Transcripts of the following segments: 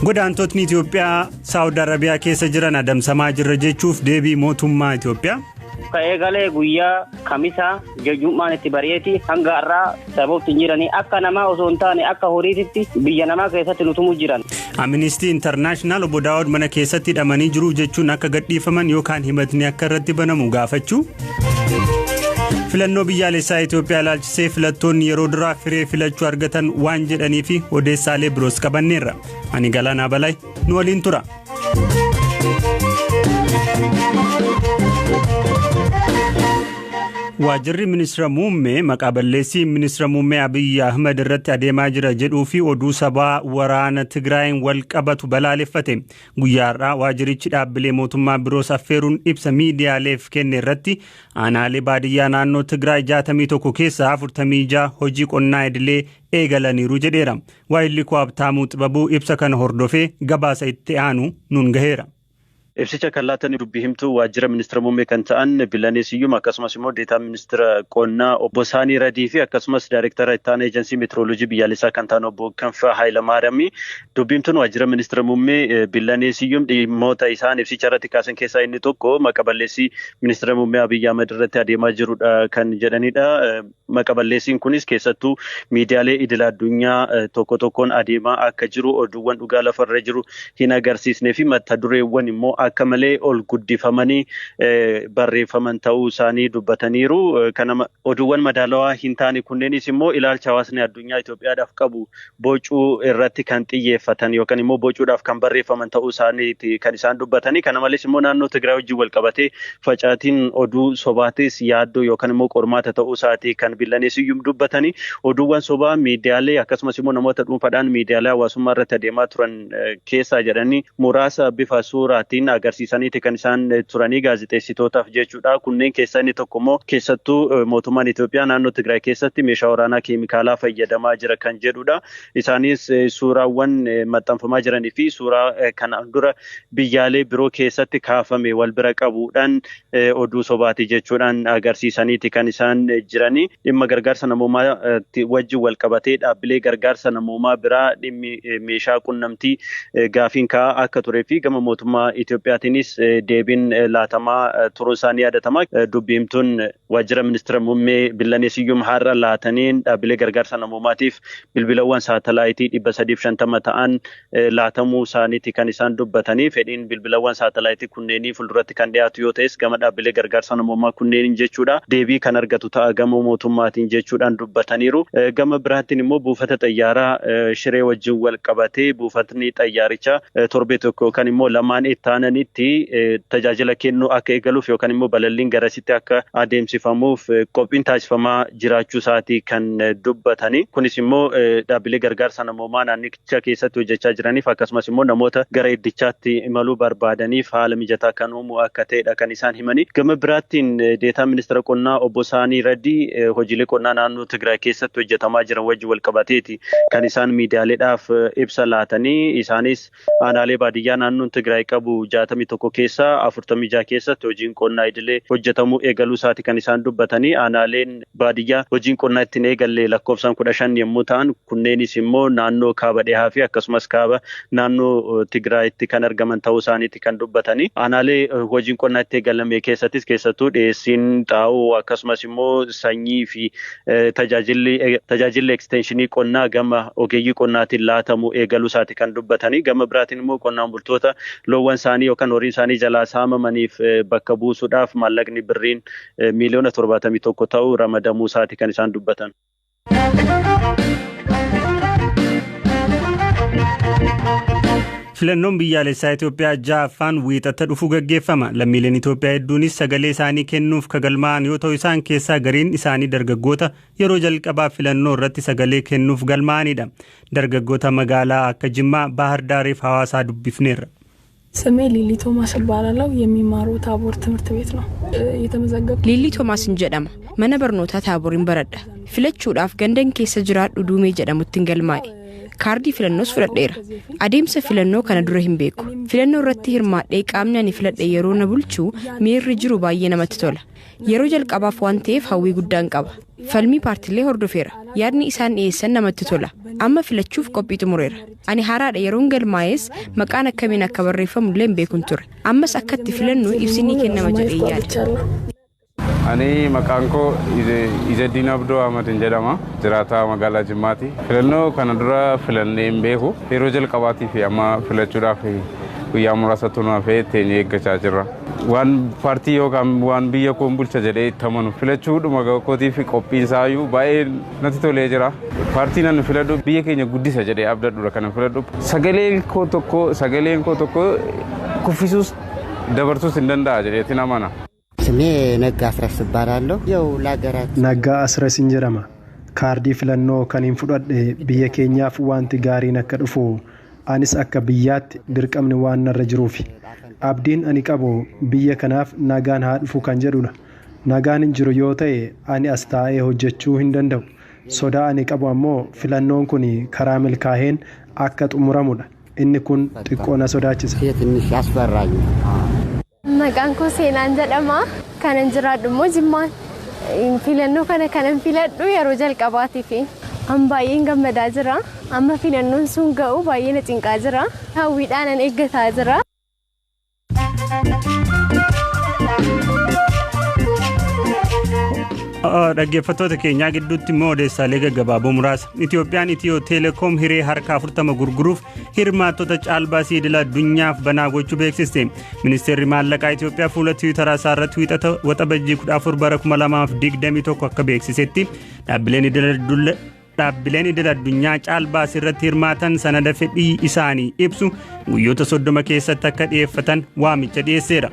Godaantotni Itoophiyaa Saawud Arabiyaa keessa jiran adamsamaa jirra jechuuf deebii mootummaa Itoophiyaa. Ka'ee galee guyyaa kamisaa jejjummaan itti bari'eeti hanga har'aa sababoota hin jiranii akka namaa osoo hin taane akka horiititti biyya namaa keessatti nutumu jiran. Amnistii Intarnaashinaal obbo Daawud mana keessatti hidhamanii jiru jechuun akka gadhiifaman yookaan himatni akka irratti banamu gaafachuu. Filannoo biyyaalessaa Itoophiyaa ilaalchisee filattoonni yeroo duraa firee filachuu argatan waan jedhanii fi odeessaalee biroos qabanneerra. Ani Galaanaa Balay nu waliin tura. Waajjirri ministeera muummee maqaa balleessii ministeera muummee Abiyyi Ahmed irratti adeemaa jira jedhuu fi oduu sabaa waraana Tigraayin wal qabatu balaaleffate. Guyyaa har'aa waajjirichi dhaabbilee mootummaa biroos affeeruun ibsa miidiyaaleef kenne irratti aanaalee baadiyyaa naannoo Tigraay 61 keessaa 46 hojii qonnaa idilee eegalaniiru jedheera. Waayilli koo Habtaamuu Xibabuu ibsa kana hordofee gabaasa itti aanu nuun gaheera. Ibsicha kan laatan dubbii himtuu waajjira ministeera muummee kan ta'an Billanee Siyyum akkasumas immoo deetaa ministeera qonnaa obbo Saanii Radii fi akkasumas daayirektara itti aanaa eejansii meetirooloojii biyyaalessaa kan ta'an obbo Kanfaa Hayilamaariyaami. Dubbii himtuun waajjira ministeera muummee Billanee Siyyum dhimmoota isaan ibsicha irratti kaasan keessaa inni tokko maqa balleessii ministeera muummee Abiyyi Ahmed irratti adeemaa jirudha kan jedhanidha. Maqa balleessiin kunis keessattuu miidiyaalee idil addunyaa tokko tokkoon adeemaa akka jiru oduuwwan dhugaa lafarra jiru hin agarsiisnee fi mata dureewwan immoo akka malee ol guddifamanii barreeffaman ta'uu isaanii dubbataniiru. Kana oduuwwan madaalawaa hin taane kunneenis immoo ilaalcha hawaasni addunyaa Itoophiyaadhaaf qabu bocuu irratti kan xiyyeeffatan yookaan immoo bocuudhaaf kan barreeffaman ta'uu isaaniiti kan isaan dubbatanii. Kana malees immoo naannoo Tigraay wajjin wal qabatee facaatiin oduu sobaatis yaaddoo yookaan immoo qormaata ta'uu isaati kan Billanee Siyyum dubbatanii. Oduuwwan sobaa miidiyaalee akkasumas immoo namoota dhuunfaadhaan miidiyaalee hawaasummaa irratti adeemaa turan keessaa jedhanii muraasa bifa suuraatiin agarsiisaniiti kan isaan turanii gaazexeessitootaaf jechuudha. Kunneen keessaa inni tokko immoo keessattuu mootummaan Itoophiyaa naannoo Tigraay keessatti meeshaa waraanaa keemikaalaa fayyadamaa jira kan jedhudha. Isaanis suuraawwan maxxanfamaa jiranii fi suuraa kanaan dura biyyaalee biroo keessatti kaafame wal bira qabuudhaan oduu sobaati jechuudhaan agarsiisaniiti kan isaan jiranii. Dhimma gargaarsa namoomaa wajjin wal qabatee dhaabbilee gargaarsa namoomaa biraa dhimmi meeshaa qunnamtii gaafiin ka'aa akka turee fi gama mootummaa Itoophiyaatiinis deebiin laatamaa turuun isaanii yaadatama. Dubbi himtuun waajjira ministeera muummee Billanee Siyyum har'a laataniin dhaabbilee gargaarsa namoomaatiif bilbilawwan saatalaayitii 350 ta'an laatamuu isaaniiti kan isaan dubbatanii. Fedhiin bilbilawwan saatalaayitii kunneenii fuulduratti kan dhiyaatu yoo ta'es gama dhaabbilee gargaarsa namoomaa kunneeniin jechuudha deebii kan argatu ta'a gama mootummaatiin jechuudhaan dubbataniiru. Gama biraatiin immoo buufata xayyaaraa Shiree wajjin wal qabatee buufatni xayyaarichaa torbee tokko yookaan immoo lamaan itti aananitti tajaajila kennuu akka eegaluuf yookaan immoo balalliin garasitti akka adeemsifamuuf qophiin taasifamaa jiraachuu isaatii kan dubbatanii. Kunis immoo dhaabbilee gargaarsa namoomaa naannicha keessatti hojjechaa jiraniif akkasumas immoo namoota gara iddichaatti imaluu barbaadaniif haala mijataa kan uumu akka ta'edha kan isaan himanii. Gama biraattiin deetaan ministeera qonnaa obbo Saanii Radii hojiilee qonnaa naannoo Tigraay keessatti hojjetamaa jiran wajjin wal qabateeti kan isaan miidiyaaleedhaaf ibsa laatanii. Isaanis aanaalee baadiyyaa naannoon Tigraay qabu 61 keessaa 46 keessatti hojiin qonnaa idilee hojjetamuu eegaluu isaati kan isaan dubbatanii. Aanaaleen baadiyyaa hojiin qonnaa ittiin eegalle lakkoofsaan 15 yommuu ta'an kunneenis immoo naannoo kaaba dhihaa fi akkasumas kaaba naannoo Tigraayitti kan argaman ta'uu isaaniiti kan dubbatanii. Aanaalee hojiin qonnaa itti eegalame keessattis keessattuu dhiyeessiin xaa'oo akkasumas immoo sanyii fi tajaajilli ekstenshinii qonnaa gama ogeeyyii qonnaatiin laatamu eegaluu isaati kan dubbatanii. Gama biraatiin immoo qonnaan bultoota loowwan isaanii yookaan horii isaanii jalaa saamamaniif bakka buusuudhaaf maallaqni birriin miiliyoona 71 ta'u ramadamuu isaati kan isaan dubbatan. Filannoon biyyaalessaa Itoophiyaa ja'affaan wiixata dhufu gaggeeffama. Lammiileen Itoophiyaa hedduunis sagalee isaanii kennuuf ka galmaa'an yoo ta'u isaan keessaa gariin isaanii dargaggoota yeroo jalqabaaf filannoo irratti sagalee kennuuf galmaa'anidha. Dargaggoota magaalaa akka Jimmaa, Baahir Daariif Hawaasaa dubbifneerra. ስሜ ሊሊ ቶማስ እባላለሁ። የሚማረው ታቦር ትምህርት ቤት ነው የተመዘገብኩት። Liillii Toomaasin jedhama. Mana barnootaa Taaboriin baradha. Filachuudhaaf gandan keessa jiraadhu Duumee jedhamuttin galmaa'e. Kaardii filannoos fudhadheera. Adeemsa filannoo kana dura hin beeku. Filannoo irratti hirmaadhee qaamni ani filadhe yeroo na bulchu miirri jiru baay'ee namatti tola. Yeroo jalqabaaf waan ta'eef hawwii guddaan qaba. Falmii paartiilee hordofeera. Yaadni isaan dhiyeessan namatti tola. Amma filachuuf qophii xumureera. Ani haaraadha. Yeroon galmaa'es maqaan akkamiin akka barreeffamu illee hin beekun ture. Ammas akka itti filannu ibsi ni kennama jedhee yaada. Ani maqaan koo Izaddiin Abdoo Ahmadin jedhama. Jiraataa magaalaa Jimmaati. Filannoo kana dura filannee hin beeku. Yeroo jalqabaatii fi amma filachuudhaaf guyyaa muraasatu nu hafee teenyee eeggachaa jirra. Waan paartii yookaan waan biyya koon bulcha jedhee itti amanu filachuudhuma kootii fi qophiin isaayyuu baay'ee natti tolee jira. Paartiin ani filadhu biyya keenya guddisa jedhee abdadhudha kana filadhu. Sagaleen koo tokko kuffisuus dabarsuus hin danda'a jedheetiin amana. ስሜ ነጋ አስረስ እባላለሁ። ያው ለሀገራችን Naggaa Asresin jedhama. Kaardii filannoo kanin fudhadhe biyya keenyaaf wanti gaariin akka dhufu, anis akka biyyaatti dirqamni waan narra jiruufi. Abdiin ani qabu biyya kanaaf nagaan haa dhufu kan jedhudha. Nagaan hin jiru yoo ta'e ani as taa'ee hojjechuu hin danda'u. Sodaa ani qabu ammoo filannoon kun karaa milkaa'een akka xumuramudha. Inni kun xiqqoo na sodaachisa. ትንሽ ያስፈራኛል። Maqaan koo Seenaan jedhama. Kanan jiraadhu immoo Jimmaan. Filannoo kana kanan filadhu yeroo jalqabaatiif. An baay'een gammadaa jira. Amma filannoon sun ga'u baay'ee na cinqaa jira. Hawwiidhaan an eeggataa jira. Dhaggeeffattoota keenyaa, gidduutti immoo odeessaalee gaggabaaboo muraasa. Itiyoophiyaan Itiyoo Teelekoom hiree harka 40 gurguruuf hirmaattota caalbaasii idil addunyaaf banaa gochuu beeksiste. Ministeerri maallaqaa Itiyoophiyaa fuula Tiwiitaraa isaa irratti wiixata Waxabajjii 14 bara 2021 akka beeksisetti, dhaabbileen idil addunyaa caalbaasii irratti hirmaatan sanada fedhii isaanii ibsu guyyoota 30 keessatti akka dhiyeeffatan waamicha dhiyeesseera.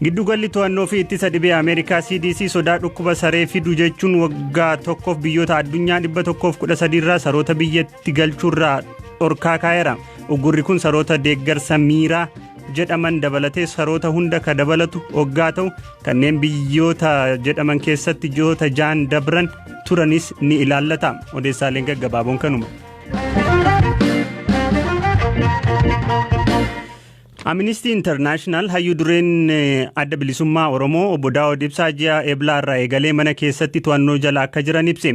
Giddugalli to'annoo fi ittisa dhibee Ameerikaa CDC sodaa dhukkuba saree fidu jechuun waggaa tokkoof biyyoota addunyaa 113 irraa saroota biyyatti galchuurraa dhorkaa kaa'eera. Uggurri kun saroota deeggarsa miiraa jedhaman dabalatee saroota hunda ka dabalatu waggaa ta'u, kanneen biyyoota jedhaman keessatti ji'oota 6n dabran turanis ni ilaallata. Odeessaaleen gaggabaaboon kanuma. Amnistii Intarnaashinaal hayyuu dureen Adda Bilisummaa Oromoo obbo Daawud Ibsaa ji'a Eblaa irraa eegalee mana keessatti to'annoo jala akka jiran ibse.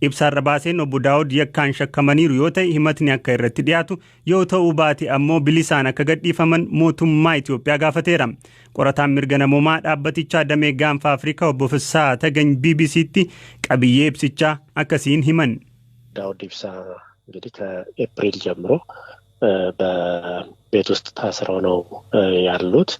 Ibsaarra baaseen obbo Daawud yakkaan shakkamaniiru yoo ta'e himatni akka irratti dhiyaatu, yoo ta'uu baate ammoo bilisaan akka gadhiifaman mootummaa Itoophiyaa gaafateera. Qorataan mirga namoomaa dhaabbatichaa damee Gaanfa Afrikaa obbo Fissaa Tagany BBCtti qabiyyee ibsichaa akkasiin himan. ዳውድ ኢብሳ እንግዲህ ከኤፕሪል ጀምሮ በቤት ውስጥ ታስረው ነው ያሉት።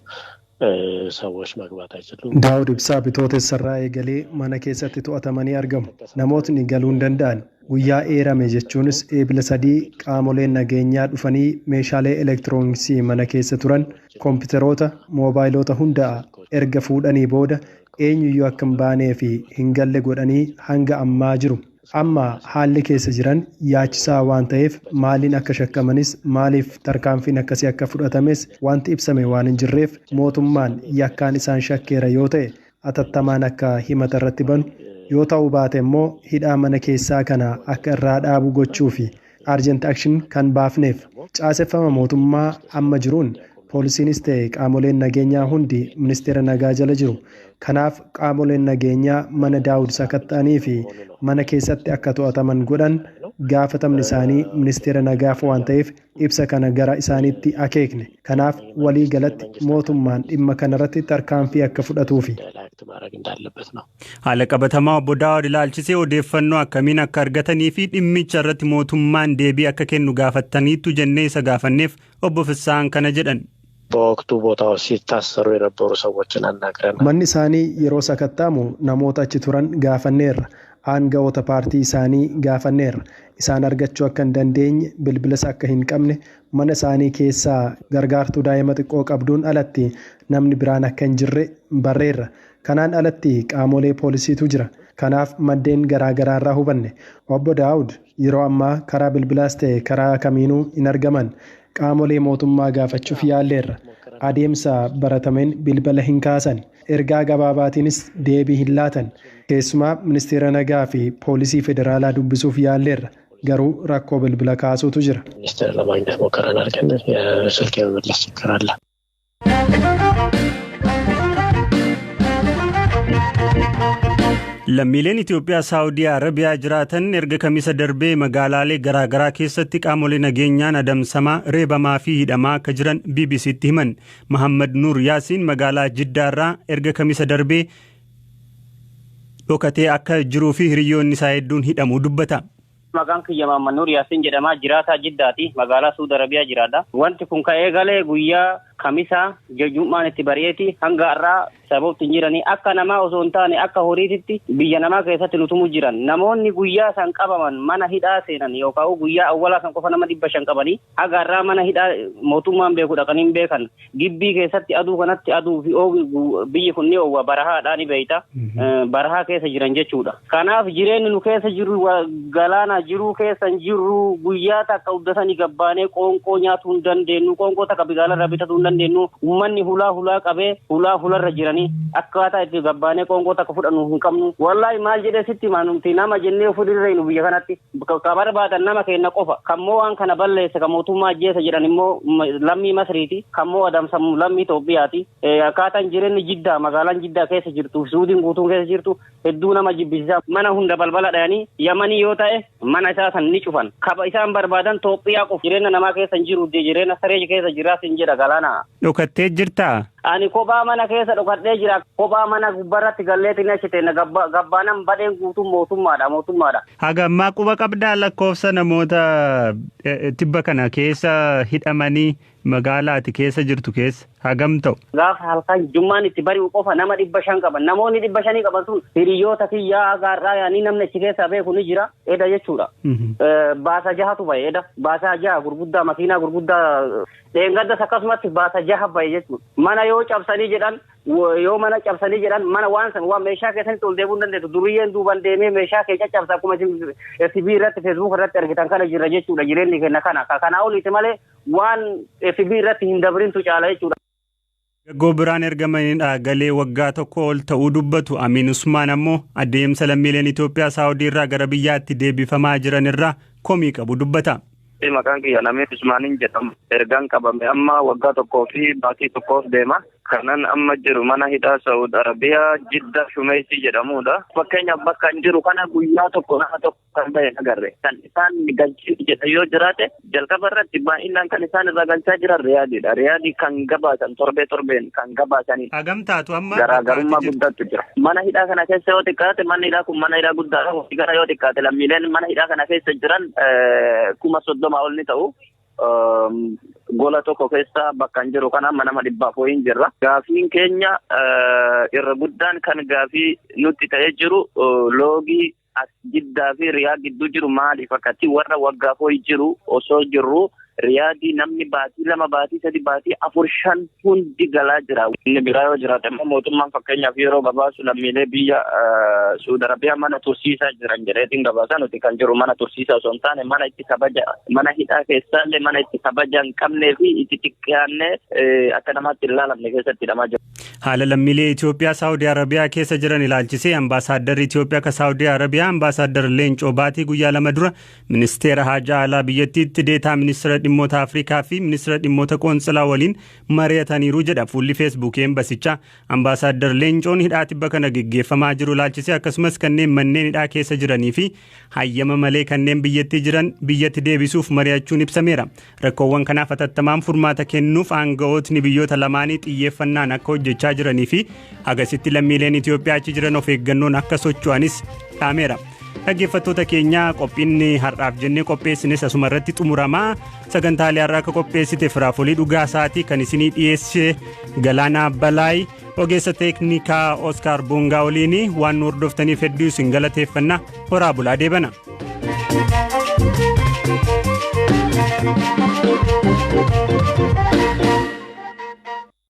ሰዎች መግባት አይችሉም። Daawud Ibsaa Bitootessarraa eegalee mana keessatti to'atamanii argamu. Namootni galuu hin danda'an. Guyyaa eerame jechuunis Eebila 3 qaamoleen nageenyaa dhufanii meeshaalee elektirooniksii mana keessa turan, koompitaroota, moobaayilota hundaa erga fuudhanii booda eenyuyyuu akka hin baanee fi hin galle godhanii hanga ammaa jiru. Amma haalli keessa jiran yaachisaa waan ta'eef, maaliin akka shakkamanis, maaliif tarkaanfiin akkasii akka fudhatames wanti ibsame waan hin jirreef, mootummaan yakkaan isaan shakkeera yoo ta'e atattamaan akka himata irratti banu, yoo ta'uu baate immoo hidhaa mana keessaa kana akka irraa dhaabu gochuu fi urgent action kan baafneef. Caaseffama mootummaa amma jiruun poolisiinis ta'e qaamoleen nageenyaa hundi Ministeera Nagaa jala jiru. Kanaaf qaamoleen nageenyaa mana Daawud sakatta'anii fi mana keessatti akka to'ataman godhan gaafatamni isaanii Ministeera Nagaaf waan ta'eef ibsa kana gara isaaniitti akeekne. Kanaaf walii galatti mootummaan dhimma kanarratti tarkaanfii akka fudhatuufi. ማድረግ እንዳለበት ነው። Haala qabatamaa obbo Daawud ilaalchisee odeeffannoo akkamiin akka argatanii fi dhimmicha irratti mootummaan deebii akka kennu gaafattaniittu jennee isa gaafanneef obbo Fissaan kana jedhan. በወቅቱ ቦታው ሲታሰሩ የነበሩ ሰዎችን አናግረናል። Manni isaanii yeroo sakatta'amu namoota achi turan gaafanneerra. Aanga'oota paartii isaanii gaafanneerra. Isaan argachuu akka hin dandeenye, bilbilas akka hin qabne, mana isaanii keessaa gargaartuu daa'ima xiqqoo qabduun alatti namni biraan akka hin jirre barreerra. Kanaan alatti qaamolee poolisiitu jira. Kanaaf maddeen garaa garaarraa hubanne. Obbo Daawud yeroo ammaa karaa bilbilaas ta'e karaa kamiinuu hin argaman. Qaamolee mootummaa gaafachuuf yaalleerra. Adeemsa baratameen bilbila hin kaasan. Ergaa gabaabaatiinis deebii hin laatan. Keessumaa Ministeera Nagaa fi Poolisii Federaalaa dubbisuuf yaalleerra. Garuu rakkoo bilbila kaasuutu jira. ሚኒስትር ለማግኘት ሞክረናል፣ ግን ስልክ የመመለስ ችግር አለ። Lammiileen Itoophiyaa Saawudii Arabiyaa jiraatan erga Kamisa darbee magaalaalee garaagaraa keessatti qaamolee nageenyaan adamsamaa, reebamaa fi hidhamaa akka jiran BBCtti himan. Mahammad Nuur Yaasiin magaalaa Jiddaarraa erga Kamisa darbee dhokatee akka jiruu fi hiriyoonni isaa hedduun hidhamuu dubbata. Maqaan kiyya Mahammad Nuur Yaasiin jedhama. Jiraataa Jiddaati. Magaalaa Suudi Arabiyaa jiraadha. Wanti kun ka'ee galee guyyaa Kamisaa jum'aan itti bari'eeti hanga har'aa sababti hin jiranii akka namaa osoo hin taane akka horiititti biyya namaa keessatti nu tumu jiran. Namoonni guyyaa san qabaman mana hidhaa seenan yookaan guyyaa awwalaa san qofa nama 500 qabanii haga har'aa mana hidhaa mootummaan beeku dhaqanii hin beekan. Gibbii keessatti aduu kanatti aduu fi biyyi kun ni oowwa, barahaadhaa ni beeyta. Barahaa keessa jiran jechuudha. Kanaaf jireenyi nu keessa jiru galaana jiruu keessa hin jirru. Guyyaa takka uddatanii gabbaanee qoonqoo nyaatuu hin dandeenyu, qoonqoo takka bigaalarraa bitatuu hin dandeenyu. Uummanni hulaa hulaa qabee hulaa hularra jiranii akkaataa itti gabbaanee qoonqoo takka fudhannu hin qabnu. Wallaahi maal jedhee sitti maanumti nama jennee fudirra hin biyya kanatti ka barbaadan nama kenna qofa. Kammoo waan kana balleesse ka mootummaa ajjeesa jedhan immoo lammii Masriiti, kammoo adamsamu lammii Itoophiyaati. Akkaataan jireenyi Jiddaa, magaalaan Jiddaa keessa jirtu, Suudiin guutuun keessa jirtu hedduu nama jibbisiisa. Mana hunda balbala dhayanii Yamanii yoo ta'e mana isaa san ni cufan. Kaba isaan barbaadan Itoophiyaa qofa. Jireenya namaa keessa hin jiru, jireenya saree keessa jiraas hin jedha galaana. Dhokattee jirtaa? Ani kophaa mana keessa dhokadhee jira. Kophaa mana gubbaarratti galleetiin achi ta'e gabbaanan badheen guutuun mootummaadha mootummaadha. Haga ammaa quba qabdaa lakkoofsa namoota tibba kana keessa hidhamanii magaalaa ati keessa jirtu keessa hagam ta'u? Gaafa halkan jummaan itti bari'u qofa nama 500 qaban. Namoonni 500 qaban sun hiriyoota kiyyaa hagaarraa yaanii namni achi keessaa beeku ni jira. Eda jechuudha. Baasa jahatu bahe eda. Baasa jaha gurguddaa, makiinaa gurguddaa dheengaddas akkasumatti baasa jaha bahe jechuudha. Mana yoo cabsanii jedhan, yoo mana cabsanii jedhan, mana waan san waan meeshaa keessatti ol deebuu hin dandeessu. Duriyyeen duuban deemee meeshaa kee caccabsa akkuma isin FB irratti, Facebook irratti argitan kana jira jechuudha. Jireenyi keenya kana. Kanaa oliiti malee waan FB irratti hin dabrintu caala jechuudha. Dargaggoo biraan ergamaniidha galee waggaa tokko ol ta'uu dubbatu Amiin Usmaan ammoo adeemsa lammiileen Itoophiyaa Saawudii irraa gara biyyaatti deebifamaa jiran irraa komii qabu dubbata. Maqaan kiyya Amiin Usmaaniin jedhamu. Ergaan qabame amma waggaa tokkoo fi baatii tokkoof deema. Kanan amma jiru mana hidhaa Saawud Arabiyaa Jidda Shumeesii jedhamudha. Fakkeenyaaf bakka hin jiru kana guyyaa tokko nama tokko kan bahe agarre. Kan isaan galchii jedhan yoo jiraate jalqaba irratti baay'inaan kan isaan irraa galchaa jiran Riyaadiidha. Riyaadii kan gabaasan torbee torbeen kan gabaasanidha. Hagam taatu amma? Garaagarummaa guddaatu jira. Mana hidhaa kana keessa yoo xiqqaate manni hidhaa kun mana hidhaa guddaadha. Gara yoo xiqqaate lammiileen mana hidhaa kana keessa jiran 30,000 ol ni ta'u. Gola tokko keessa bakka hin jiru kana amma nama 400 hin jirra. Gaafiin keenya irra guddaan kan gaafii nutti ta'ee jiru loogii as Jiddaa fi Riyaa gidduu jiru maaliif akkatti warra waggaa foyi jiru osoo jirru Riyaadii namni baatii 2 baatii 3 baatii 4 5 hundi galaa jira. Inni biraa yoo jiraate immoo mootummaan fakkeenyaaf yeroo gabaasu lammiilee biyya Suudi Arabiyaa mana tursiisaa jiran jedheetiin gabaasa. Nuti kan jiru mana tursiisaa osoo hin taane mana itti kabaja mana hidhaa keessaallee mana itti kabaja hin qabnee fi itti xiqqaannee akka namaatti hin laalamne keessatti hidhamaa jiru. Haala lammiilee Itoophiyaa Saawudii Arabiyaa keessa jiran ilaalchisee ambaasaadarri Itoophiyaa ka Saawudii Arabiyaa Ambaasaadar Leencoo Baatii guyyaa 2 dura ministeera haajaa alaa biyyattiitti deetaa ministeera dhimmoota Afrikaa fi ministeera dhimmoota qoonsilaa waliin mari'ataniiru jedha fuulli Feesbuukii embasichaa. Ambaasaadar Leencoon hidhaa tibba kana geggeeffamaa jiru ilaalchisee akkasumas kanneen manneen hidhaa keessa jiranii fi hayyama malee kanneen biyyattii jiran biyyatti deebisuuf mari'achuun ibsameera. Rakkoowwan kanaaf hatattamaan furmaata kennuuf aanga'ootni biyyoota lamaanii xiyyeeffannaan akka hojjechaa jiranii fi hagasitti lammiileen Itoophiyaa achi jiran of eeggannoon akka socho'anis dhaameera. Dhaggeeffattoota keenya qophiin har'aaf jennee qopheessines asuma irratti xumuramaa. Sagantaalee har'aa akka qopheessite Firaafolii Dhugaasaatii kan isinii dhiyeesse Galaanaa Balaay, ogeessa teeknikaa Oskaar Boongaa waliin waan nu hordoftaniif hedduu isin galateeffanna. Horaa bulaa deebana.